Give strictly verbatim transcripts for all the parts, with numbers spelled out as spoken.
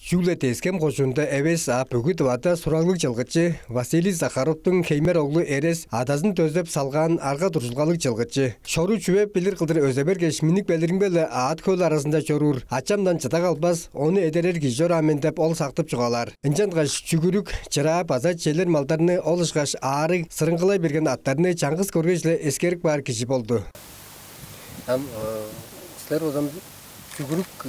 Чүгле Тес-Хем кожуунда эвес, а бүгү Тывада сураглыг чылгычы Василий Захаровтуң хеймер оглу Эрес адазын дөзеп салгаан арга-дуржулгалыг чылгычы. Шору чүве билир кылдыр өзевергеш, миннип келиримге-ле аът-хөл аразында чоруур ачамдан чыда калбас, ону эдерер кижи чораан мен деп, ол сактып чугаалаар. Ынчангаш чүгүрүк, чыраа база челер малдарны, ол ышкаш аарыг, сырыңгылай берген аъттарны чаңгыс көргеш-ле эскерип каар кижи болду. Ам силер озам чүгүрүк,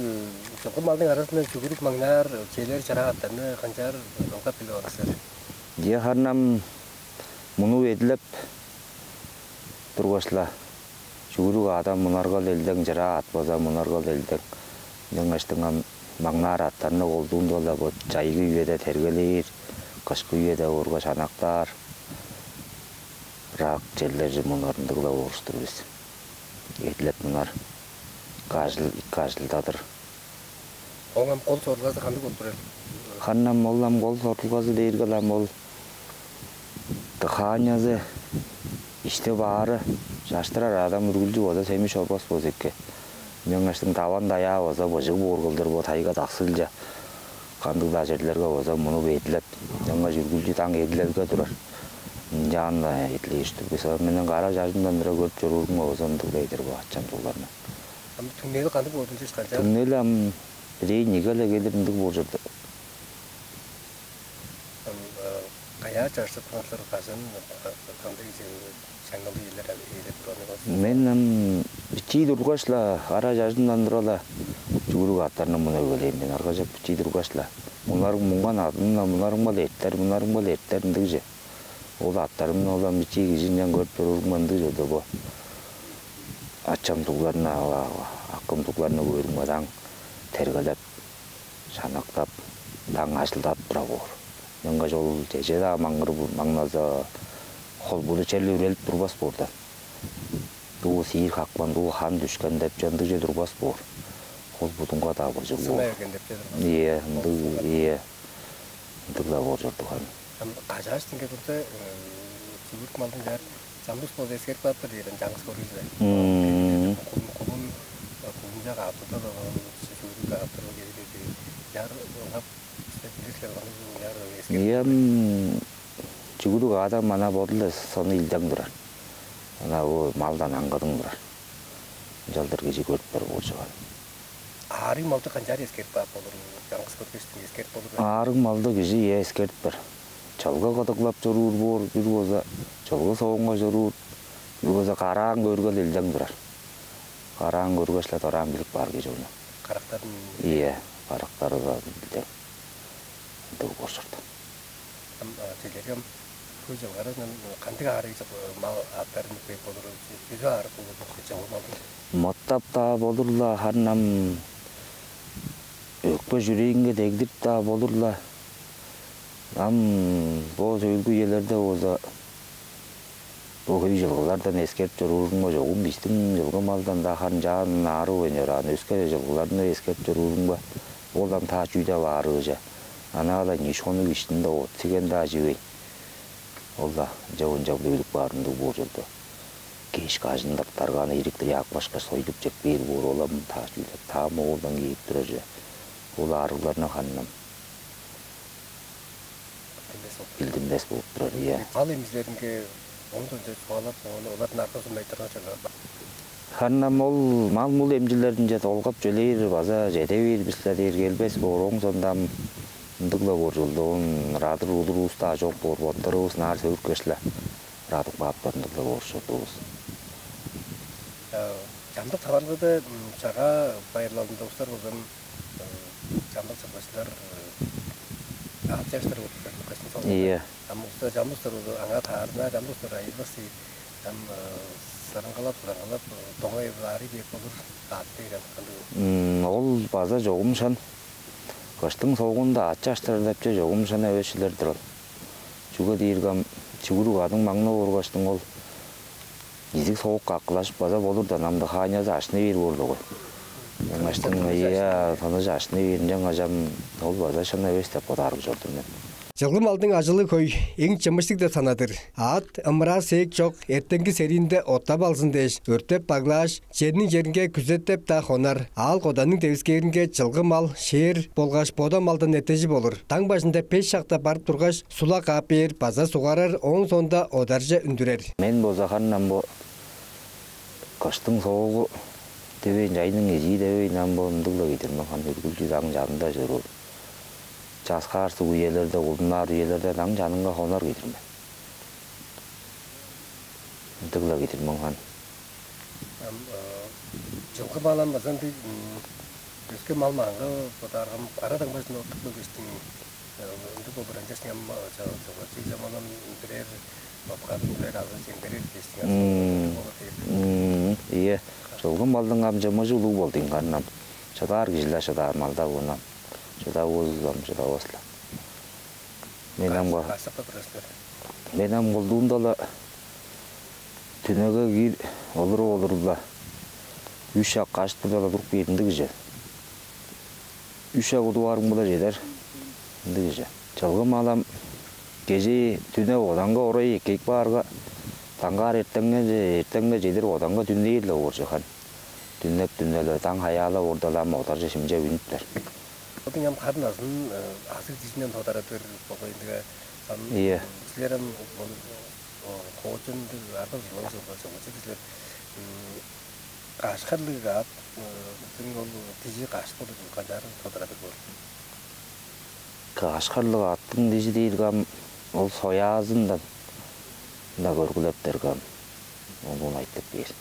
чогум малдың аразындан чүгүрүк маңнаар, челер, чыраа аъттарны канчаар ылгап билип алыр силер? Че, харын ам мунуп эдилеп тургаш-ла, чүгүрүк аъдам мунарга-ла элдең, чыраа аът база мунарга-ла элдең. Ынчангаштың ам маңнаар аъттарны колдуунда-ла бо чайгы үеде тергелээр, кышкы үеде уурга шанактаар. Ырак черлерже мунар ындыг-ла болуштур бис. Эдилеп мунар. Икки ажыл, икки ажылдадыр. Оң ам кол сорулгазы кандыг болуп турар? Харын ам ол ам кол сорулгазы дээрге-ле ам ол дыханиязы, ишти-баары, чаштырар адам үргүлчү болза семиш чорбас болза эки. Ынчангаштың даван-даяа база быжыг боор кылдыр бо тайга-даксыылче кандыг-даа черлерге база мунуп эдилеп, ынчангаш үргүлчү даң эдилелге турар. Ынчаан-на эдилээш-тир бис. Мээң кара чажымдан тура көрүп чоруурумга база ындыг-дыр бо ачам-дугларны. Ам түңнели кандыг болду, ынчаш канчаар? Түңнели ам бирээни ниге-ле келир ындыг боор чорду. Ам каяа чарышып турган силер, кажан, кандыг чаңналдыг черлер ээлеп турган силер? Мен ам бичии тургаш-ла, кара чажымдан тура-ла чүгүрүк аъттарны мунуп эгелээн мен, аргажак бичии тургаш-ла. Мунарың мунган адын-на, мунарың-биле эртер, мунарың-биле эртер ындыгже. Ол аъттарымны ол ам бичии кижи ынчан көрүп чоруурумга ындыг чорду бо. Ачам-дугларны, акым-дугларны көөрүмге даң тергелеп, шанактап, даң ажылдадып тура боор. Ынчангаш ол чеже-даа маңгыр маңназа, хол-буду черле үрелип турбас боор даан. Дуу сиир хапкан, дуу хан дүшкен деп чандыже турбас боор. Хол-будунга-даа быжыг боор. Сынай берген деп чедир. Ийе, ындыг, ийе. Ындыг-даа боор чорду харын. Ам кажааш динге турда, чүгүрүк малдың чаар чамдык болза эскерип кааптар дээр, ам чаңгыс көргүзүле. Мм. Кулун, кулун, кулунча кааптырда да, чүгүрүк кааптырып келди. Чаар ылгап, силер билир силер, кандыг чүгүрүк чаар эскерип. Ийе, ам чүгүрүк аъдам ана бодул-ла сону илдең турар. Ана ол малдан аңгыдың турар. Ынчалдыр кижи көрүп бээр боор чыгар. Аарыг малды канчаар эскерип каап болур? Чаңгыс көргештиң эскерип болур бе? Аарыг малды кижи, ийе, эскерип бээр. Чылгы кыдыглап чоруур боор, бир болза чылгы соонга чоруур, бир болза караан көөрге-ле илдең турар. Караан көргеш-ле дораан билип каар кижи ону. Карактарын? Ийе, карактары-даа илдең. Ындыг боор чорду. Ам, а, чижээлээрге, ам хөй чылгы аразындан кандыг аарыг чыл-, мал аъттарын үпкей болур, чүзү аарыг болур, чылгы малдың? Мыттап-даа болур-ла, харын ам өкпе-чүрээнге дегдирип-даа болур-ла. Ам бо сөөлгү үелерде болза, бо хөй чылгылардан эскерип чоруурумга, чогум бистиң чылгы малдан-даа харын чаан аарыг ойнораан, өске чылгыларны эскерип чоруурумга, ол ам таа чүү-даа баарыгже. Анаа-ла нииш хонук иштинде от-сиген-даа чивейн. Ол-ла ынча-ынча-биле өлүп каар ындыг боор чорду. Кеш кажын тыртарганы, ирик-тирии апкаш-каш, сойлуп чеп кээр боор, ол ам таа чүү-даа, таа моолдан кээп турар че. Ол аарыгларны ханнам билдинмес болуп турар, ийе. Мал эмчилеринге оон-даа чугаалап, ону оларның аргазын айтырган чорду. Харын ам ол мал-мул эмчилеринче долгап чөлээр база чеде бээр бис-ле дээр, келбес боор, ооң соонда ам ындыг-ла боор чорду. Оон ырадыр улуруувус-даа чок боор, боттарывыс ынаар сөөрткеш-ле ырадып кааптар ындыг-ла боор чордувус. Э, чамдык таварылгада, м, чараа байырлалында улустар болза, м, э, чамдык чылгычылар, э, аът чарыштырып олурар, кыштың соонда. Ийе. Ам улустар, чамдык улустар болза, аңаа таарынаар, чамдык улустар айырбас дээр. Ам, э, сырыңгылап, сырыңгылап, э, доңай аарый бээр болур аът дээр, ам кандыг? М, ол база чогум шын. Кыштың соогунда аът чарыштырар деп че чогум шын эвес чүве-дир ол. Чүге дээрге ам чүгүрүк аъдың маңнап оргаштың ол изиг-соок каккылажып база болур даан, ам дыханиязы ажыны бээр боор-ла болгай. Ынчангаштың, ийе, тыныш ажыны бээр, ынчангаш ам ол база шын эвес деп бодаар чордум мен. Чылгы малдың ажылы хөй, эң чымыштыг деп санадыр. Аът ымыраа-сээк чок, эртенги сериинде оттап алзын дээш, өртеп-баглааш, черниң черинге күзеттеп-даа хонар, аал-коданның девискээринге чылгы мал шээр болгаш бода малдан эртежи болур. Даң бажында беш шакта барып тургаш, сула каап бээр база сугарар, ооң соонда одарже үндүрер. Мен болза харын ам бо кыштың соогу дивейн, чайның изии дивейн, ам бо ындыг-ла кидир мен, харын үргүлчү даң чанында чоруур. Часкаар суг үелерде, улуннаар үелерде даң чанынга хонар кидир мен. Ындыг-ла кидир мен, харын. Ам, э, чылгы мал ам база ындыг, м, өске мал-маганга бодаарга, ам кара даң бажында оттуп келгештиң, э, ындыг болур, ынчаш ам, э, ча-, чылгы чыгжа мал ам үндүрер, боткаазын үндүрер азы чемгерер дээштиң азы. Мм. Болур дээр. Мм, ийе. Чылгы малдың ам чымыжы улуг болду ийин, харын ам. Шыдаар кижи-ле шыдаар, малдап оон ам. Шыдавас ам, шыдавас-ла. Мен ам ка-, каш шакта турар силер? Мен ам колдуунда-ла түнеге киир олуруп-олуруп-ла, үш шак каш турда-ла туруп кээр ындыг кижи. Үш шак удуп аарым-биле чедер ындыг кижи. Чылгы мал ам кежээ, дүне оданга орай эккеп каарга, даңгаар эртенге, эртенге чедир оданга дүннээр-ле боор чыган. Дүннеп-дүннеп-ле, даң хаяалап орда-ла, ам одарже шимчеп үнүптер. Бодуң ам харын азын, э, азыг-дижинден тодарадыр, болгай ындыга ам. Ийе. Силер ам, ол, о, хоочун ындыг арга-биле чылгы, чылгычы кижилер, м, каш харлыг аът, э, силерниң ол дижи каш болур, канчаар тодарадыр боор? Каш харлыг аъттың дижи дээрге ам ол сояазындан-даа көргүлеп бээрге ам, ону айтып бээр.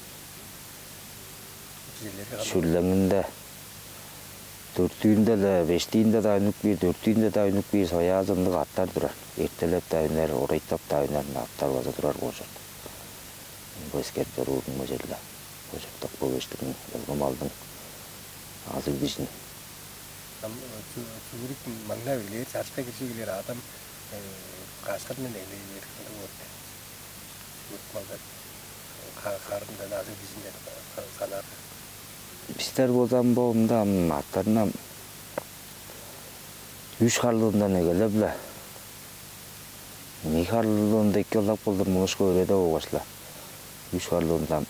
Кижилерге кандай? Шүрлеңинде, дөртүүнде-ле, бештиинде-даа үнүп кээр, дөртүүнде-даа үнүп кээр сояазы ындыг аъттар турар. Эртелеп-даа үнер, орайтап-даа үнер ындыг аъттар база турар боор чорду. Бо эскерип чоруурум бо черле. Бо чурттук, бо көштүң, чылгы малдың азыг-дижин. Ам, э, чү-, чүгүрүк маңнап эгелээр, чарышка киржип эгелээр, аът ам, э, каш харлыг-биле эгелей бээр, ындыг боор. Чүгүрүк малдар, ха-, харындан, азыг-дижинден ха-, санаар. Бистер болза ам бо мында ам аъттарны ам үш харлыындан эгелеп-ле, ийи харлыында эки ылап кылдыр мунушка өөредип алгаш-ла, үш харлыында ам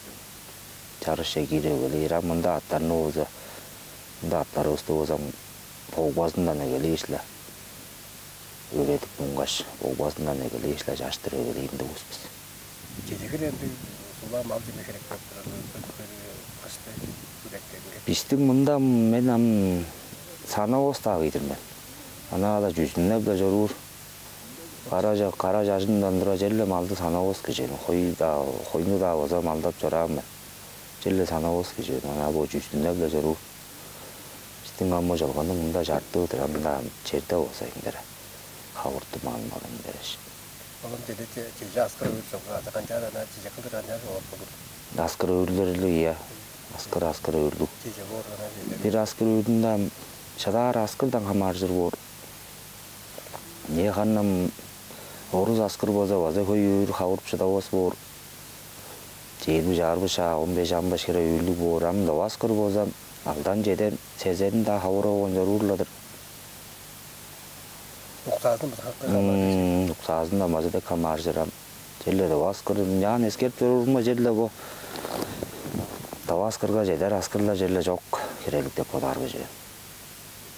чарышче киирип эгелээр. А мында аъттарны болза, мында аъттарывысты болза ам богбазындан эгелээш-ле, өөредип мунгаш, богбазындан эгелээш-ле чаштыр эгелээн-дир бис. Чеже хире ындыг сула мал чемниг херек болуп турар, кышты, күректеринге? Бистиң мында мен ам санавас-даа кижи-дир мен. Ана-ла чүзүннеп-ле чоруур. Кара ча-, кара чажымдан тура черле малды санавас кижи мен. Хой-даа, хойну-даа база малдап чораан мен. Черле санавас кижи мен. Ана бо чүзүннеп-ле чоруур. Бистиң ам бо чылгының мында чартыы-дыр, ам мында черде болза эңдере. Хавыртып алган мал эңдереш. Ол ам чеде-, че-, чеже аскыр-өөр чогга, ада канчаар, ана чижек кылдыр канчаар чогуп болур? Аскыр-өөрлүг, ийе. Аскыр, аскыр-өөрлүг. Чеже боор, ана чеже. Бир аскыр-өөрүнде ам шыдаар аскырдан хамааржыр боор. Не харын ам орус аскыр болза, база хөй өөр хавырып шыдавас боор. Чээрби, чаарбы шаа, он беш, он беш хире өөрлүг боор. Ам тыва аскыр болза, алдан, чеден, сезенин-даа хавырып алган чоруур-ла-дыр. Уксаазын база хамааржыр. М, уксаазындан база дег хамааржыр ам. Черле тыва аскыр, ынчаан эскерип чоруурумга, черле бо тыва аскырга чедер аскырлар черле чок херек деп бодаар кижи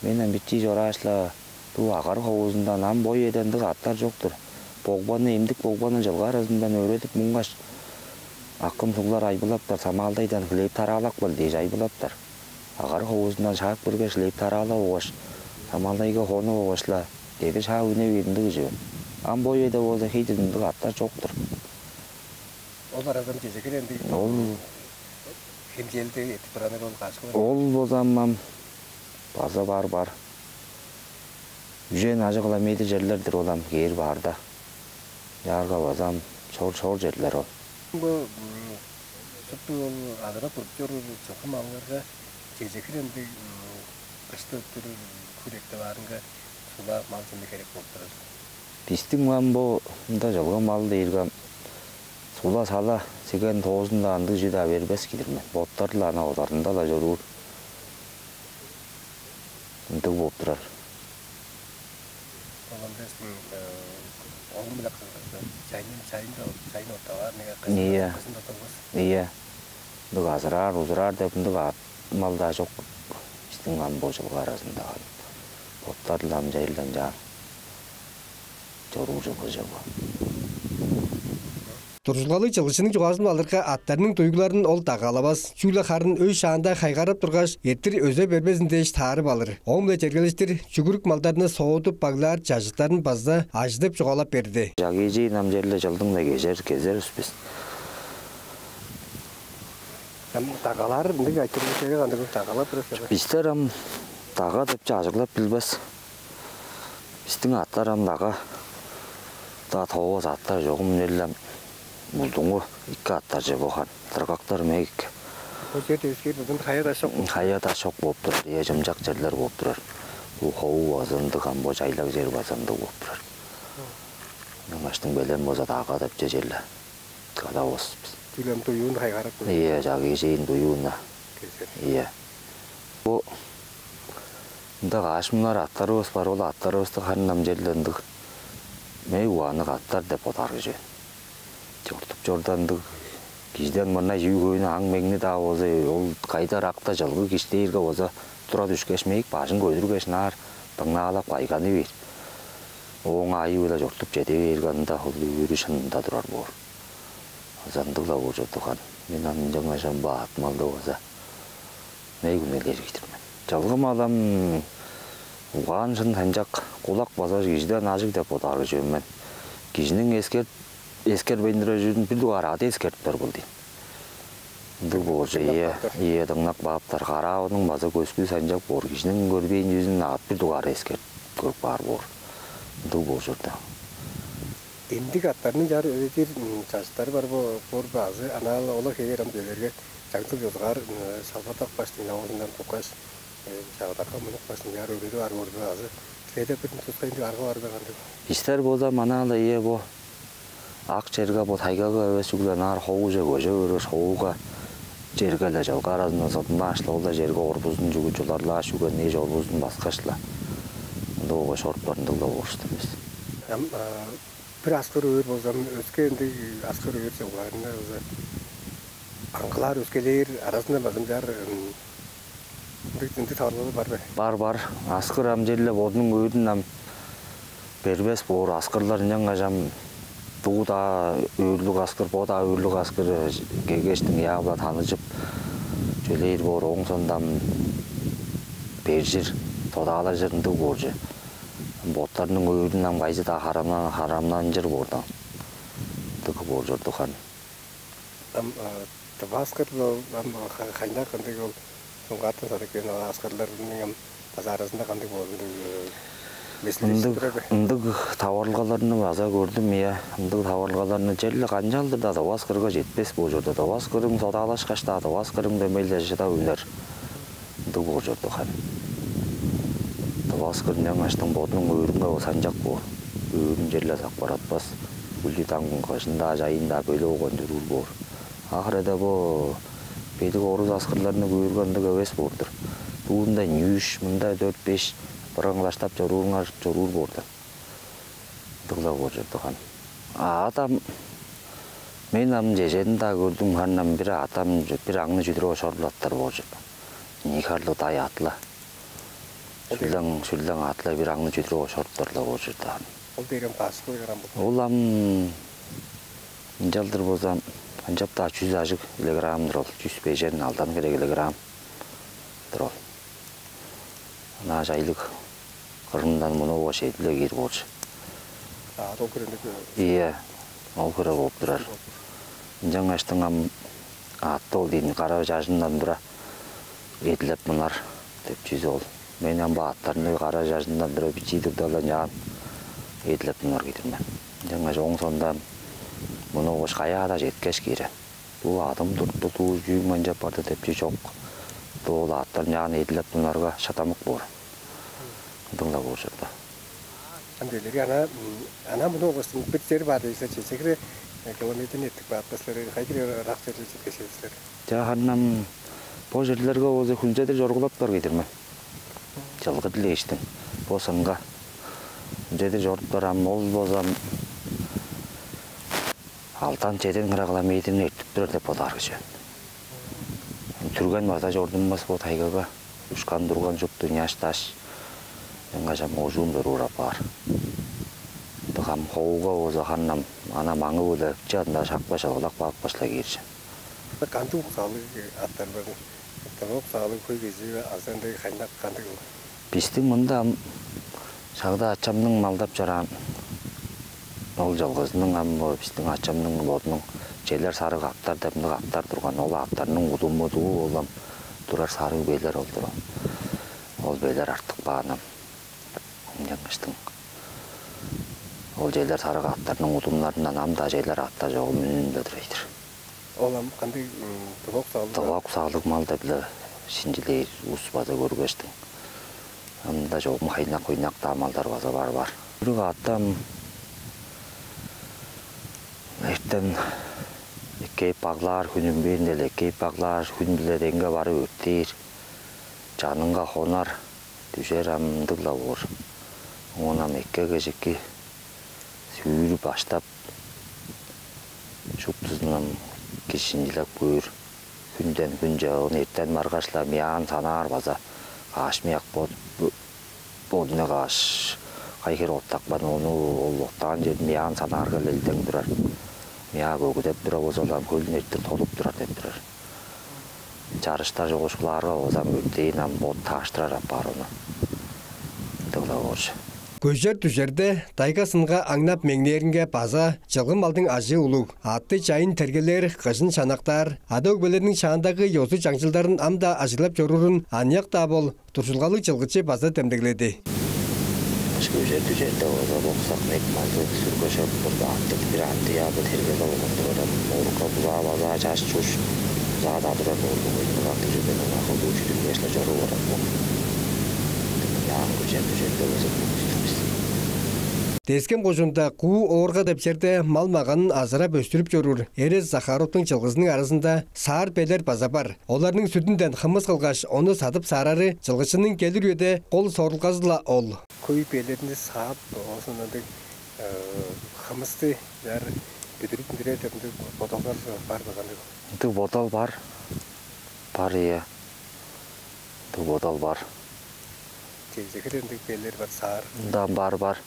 мен. Мен ам бичии чорааш-ла, бо агарыг ховузундан ам бо үеде ындыг аъттар чок-тур. Богбаны, эмдик богбаны чылгы аразындан өөредип мунгаш, акым суглар айбылаптар, самаалдайдан хлеб тараалап кел дээш айбылаптар. Агарыг ховузундан шаап киргеш, хлеб тараалап алгаш, самаалдайга хонуп алгаш-ла, дедир шаап үне бээр ындыг кижи мен. Ам бо үеде болза хей-дир, ындыг аъттар чок-тур. Ол араздан чеже хире ындыг. Ол хемчээлди эртип турары ол каш хире? Ол болза ам, ам база бар, бар. Үжен ажыг километр черлер-дир ол ам, кээр баарда. Чаарга база ам шор-шор черлер ол. Бо, м, шупту ол адырап туруп чоруур чылгы малыңарга чеже хире ындыг, м, кышты өттүрүр, күректеп аарынга сула мал чемниг херек болуп турар? Бистиң ам бо мында чылгы мал дээрге ам сула-сала, сиген-тоозун-даа, ындыг чүү-даа бербес кижи-дир мен. Боттары-ла ана одарында-ла чоруур. Ындыг болуп турар. Ол Ындыгыстың оң биле чайын чайын чайын оттаваар неге Ийе. Кызында тургус. Ийе. Ындыг азыраар, узураар деп ындыг аът мал-даа чок. Бистиң ам бо жылгы аразында боттар-ла ам чайылдан чаар чоруур жылгы чыгы. Дуржулгалыг чылгычының чугаазын алырга, аттарның дуйгуларын ол дагалавас, чүгле харын өй шаанда хайгарап тургаш, эртир өзе бербезин дээш таарып алыр. Ооң-биле чергелештир чүгүрүк малдарны соодуп баглаар чажыттарын база ажыдып чугаалап берди. Жагыйжи ынам черле чылдың-на кежер кезербис бис. Ам дагалаар ындыг айтырыыларга кандыг дагалап турасызар? Бистер ам дага деп чажыглап билбес. Бистиң аттар ам дага-даа тоовас аттар чогум эллем булдуңу икки аттар же бохан. Тыргактар мегик. Бо чер девискээр будун хая-даа шок. Хая-даа шок болуп турар. Ие чымчак черлер болуп турар. Бу хову база ындыг ам бо чайлаг чер база ындыг болуп турар. Ынгаштың белен болза дага деп чежелле. Када бос бис. Тилем дуюун хайгарып. Ие жагыжейин дуюуна. Кезер. Ие. Бу Ында каш мынар аттарывыс бар, ол аттарывысты харын намчерле ындыг мей угаанныг аттар деп бодаар кижи. Чортуп чорда ындыг кижиден мурнай чүү хөйнү аң меңни-даа болза, ол кайда ыракта чылгы киштээрге болза, тура дүшкеш мейик бажын көдүргеш наар дыңнаалап кайганы бээр. Ооң айы-биле чортуп чеде бээрге ында ол үүрү шынында турар боор. Азандыг-ла болчу туган. Мен аны ынчангаш ам баат малды болза Мей күнелер ийдир мен. Чалгым алам угаан шын ханчак кулак база кижиден ажыг деп бодаар чүве мен. Кижиниң эскер эскербейн турар чүвүн бир дугаар ады эскертип бар бул дейн. Ындыг боор че ие ие дыңнап кааптар. Караавының база көскү санчак боор. Кижиниң көрбээн чүвүн аат бир дугаар эскертип көрүп каар боор. Ындыг боор чорда. Эндиг аттарның чаар өредир чажыттары бар боор базы анаал ола хевээр ам делерге Чаңчыл ёзугаар шалбатак баштың явызындан туккаш, шагдарга мунук баштың яар өөредип аар көрдү азы силерде бир тускай ындыг арга бар бе кандыг? Бистер болза манаала ие бо ак черге бо тайгага эвес чүгле наар ховуже көже көргөш ховуга черге-ле чалга аразындан содунмааш-ла ол-ла черге орбузун чүгү чуларлааш үген ээш орбузун баскаш-ла ындыг болгаш оруп бардындыг-ла болушту бис. Ам бир аскыр өөр болзам өске ындыг аскыр өөр чылгаарында база аңгылаар өскелээр аразында база ынчаар ындыг ындыг таварылгалыг бар бе? Бар бар. Аскыр ам черле бодунуң өөрүн ам бербес боор аскырлар ынчангаш ам дуу-даа өөрлүг аскыр, бо-даа өөрлүг аскыр келгештиң яа-биле таныжып чөлээр боор оң сондам бержир, тодаалажыр ындыг боорже. Боттарының өөрүн ам кайзы-даа харамнан харамнанчыр боордан. Ындыг боор чордуг хан. Ам тывааскыр ам хайнак ындыг ол соңгааттан садып келген ол аскырларның ам база аразында кандыг боор ындыг Ындыг ындыг таварылгаларны база көрдүм, ыя. Ындыг таварылгаларны черле канчалдыр-даа тывааскырга четпес боор чорду. Тывааскырың содаалашкаш-даа тывааскырың дөмейле шыдап үнер. Ындыг боор чорду харын. Тывааскыр ынчангаштың бодунуң өөрүнге санчак боор. Өөрүн черле сакпаратпас. Үлчү таң кыжын-даа, чайын-даа бөлүп алган чоруур боор. Ахырада бо бедик орус аскырларны көөрге ындыг эвес боор-дур. Дуунда нүүш, мында дөрт-беш быраңылаштап чорууруңар чоруур боор-дур. Ындыг-ла боор чорду харын. Аът ам мен ам чежедин-даа көрдүм, харын ам бир аът ам бир аңны чүдүрүп ошорлаттар боор чорду. Нихарлы дай аът-ла. Шүлдең шүлдең аът-ла бир аңны чүдүрүп ошоруптар-ла боор чорду харын. Ол дээрем башкы ойнарам бу. Ол ам ынчалдыр болза, ынчап-даа чүс ажыг килограмм-дыр ол, чүс бежен алдан хире килограмм-дыр ол. Ынаа чайлыг кырындан муну болгаш эдиле киир боорчу. А ол хире ындыг Ийе, ол хире болуп турар. Ынчангаштың ам аътты ол дейн кара чажындан тура эдилеп мунар деп чүзү ол. Мен ам бо аъттарны кара чажындан тура бичии турда-ла ынчаан эдилеп мунар кидир мен. Ынчангаш оң сондан муну болгаш каяа-даа четкеш киирен. Бо адым туртулуу чүү манчап барды деп чү чок. Доол аъттар ынчаан эдилеп мунарга шыдамык боор. Ындыг-ла боор чорда. Ам делерге ана ана муну болгаш бир чер бар дейсиң, чечегире километрин эттип каапкаслар, кайдыр ырак черле четкеш силер? Жа ханнам бо черлерге болза хүнзедир чоргулап бар кидир мен. Чылгы дилээштиң бо сынга Чеди чорудуптар ам ол болза ам алдан чеден килограмм эдин эртип турар деп бодаар кижи мен. Түрген база чордунмас бо тайгага. Ушкан турган шупту няш-даш. Ынчангаш ам ожуун берип апаар. Ындыг ам ховуга болза ханнам ана маңы-биле ыкчаанда шапкаш алгылап каапкаш-ла кииржен. Кандыг уксаалыг аттар бар? Аттар уксаалыг хөй кижи азы ындыг хайнак кандыг? Бистиң мында ам шагда ачамның малдап чораан ол чылгызының ам бо бистиң ачамның бодунуң челер сарыг аттар деп ындыг аттар турган. Ол аттарның удуму дуу ол ам турар сарыг белер ол турган. Ол белер артып каан ам. Ынчангаштың ол челер сарыг аттарның удумнарындан ам-даа челер аттар чогум үнүн-даа турар-дыр. Ол ам кандыг тывак саалыг? Тывак саалыг мал деп-ле шинчилээр улус база көргештиң. Ында чогум хайнак-хуйнак-даа малдар база бар-бар. Бүрүк аъттан эртен эккейип баглаар, хүн үнмээн-даа эккейип баглаар, хүн-биле деңге барып өртээр, чанынга хонар, дүжер ам ындыг-ла боор. Оон ам экке-кежикки сүүрү баштап, шуптузун ам кижи шинчилеп көөр. Хүнден хүнче оон эртен баргаш-ла мыяан санаар база каш мыяк бо-, бо-, бодуна каш кайы хире оттапкан, ону ол оттаан черин мыяан санаарга-ла элдең турар. Мыяк өгүдеп турар болза-ла ам хөлүн эртир тодуп турар деп турар. Чарыштар чогушкулаарга болза ам өртээн ам бот тааштырар апаар ону. Ындыг-ла боор чүве. Көжер-дүжерде тайга-сынга аңнап-меңнээринге база чылгы малдың ажыы улуг. Аътты чайын тергелээр, кыжын шанактаар, ада-өгбелерниң шаандагы ёзу-чаңчылдарын ам-даа ажыглап чоруурун аныяк-даа бол, дуржулгалыг чылгычы база демдегледи. Кыш көжер-дүжерде болза боксак мек малды сүргеш ап турда, аъттыг бир аътты яа-ла тергелеп алган турар ам. Оорукка бузаа база чаш-чуш бузаа-даа турар, оорукка көйнү каттыг чүведен ынак кылдыр үжүдүнгеш-ле чоруп орар боор. Яан көжер-дүжерде болза көстүр бис. Тес-Хем кожуунда Куу-Оорга деп черде мал-маганын азырап өстүрүп чоруур Эрес Захаровтуң чылгызының аразында саар белер база бар. Оларның сүдүнден хымыс кылгаш, ону садып саарары чылгычының келир үеде кол сорулгазы-ла ол. Хөй белерни саап, оозун ындыг хымысты яар бүдүрүп үндүрер деп ындыг бодалдар бар болган. Ындыг бодал бар. Бар, ийе. Ындыг бодал бар. Чеже хире ындыг белер бар, саар. Ындан бар, бар.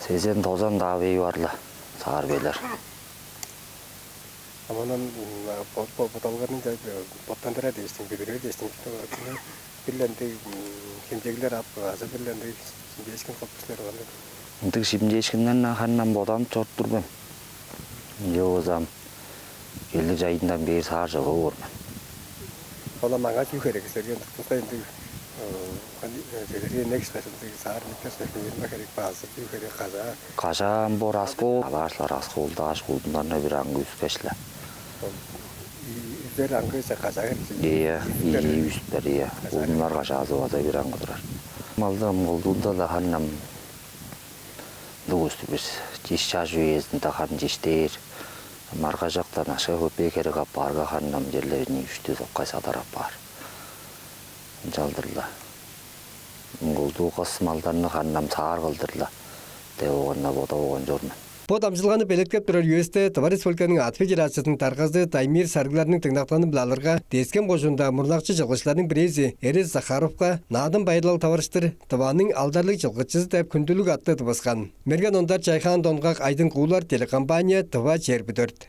Сезен, тозан-даа бей бар-ла, саар белер. Ам оон бодалгарны боттандырар дээштиң, бүдүрер дээштиң, бир-ле ындыг хемчеглер ап, азы бир-ле ындыг шимчээшкин кылып кижилер болган. Ындыг шимчээшкинден ханнам боданып чоруп тур мен. Ынча болза ам келир чайындан бээр саар чыгып оор мен. Ол ам маңаа чүү херек силерге, ындыг тускай ындыг чүвелерге эмнек ышкаш, ындыг саар мектеп сыяктыг берип херек бе азы чүү херек, кажаа? Кажаа ам бо раскол, алаашла расколдааш, кулдунарны бир аңгы үскеш-ле. Үзер аңгы кажаа херек. Ийе, ийи үстер, ийе. Кулдунар кажаазы база бир аңгы турар. Малды ам колдуунда-ла ханнам ындыг улус-тур бис. Чиш чаш үезинде харын чиштээр, маргажактан акша-көпеек херек апаарга, харын ам черле бирни үштү соккай садар апаар. Ынчалдыр-ла. Ам колдуу кыс малдарны харын ам саар кылдыр-ла деп оон-на бодап болган чор мен. Бо дамчыдылганы белеткеп турар үевисте Тыва Республиканың Аът федерациязының даргазы Даймир Сарыгларның дыңнакчылыгы-биле алырга, Тес-Хем кожуунда мурнакчы чылгычыларның бирээзи Эрес Захаровка Наадым байырлалы таварыштыр Тываның алдарлыг чылгычызы деп хүндүлүг атты тывыскан. Мерген Ондар, Чайхаан Донгак, Айдың Куулар, телекомпания «Тыва чээрби дөрт».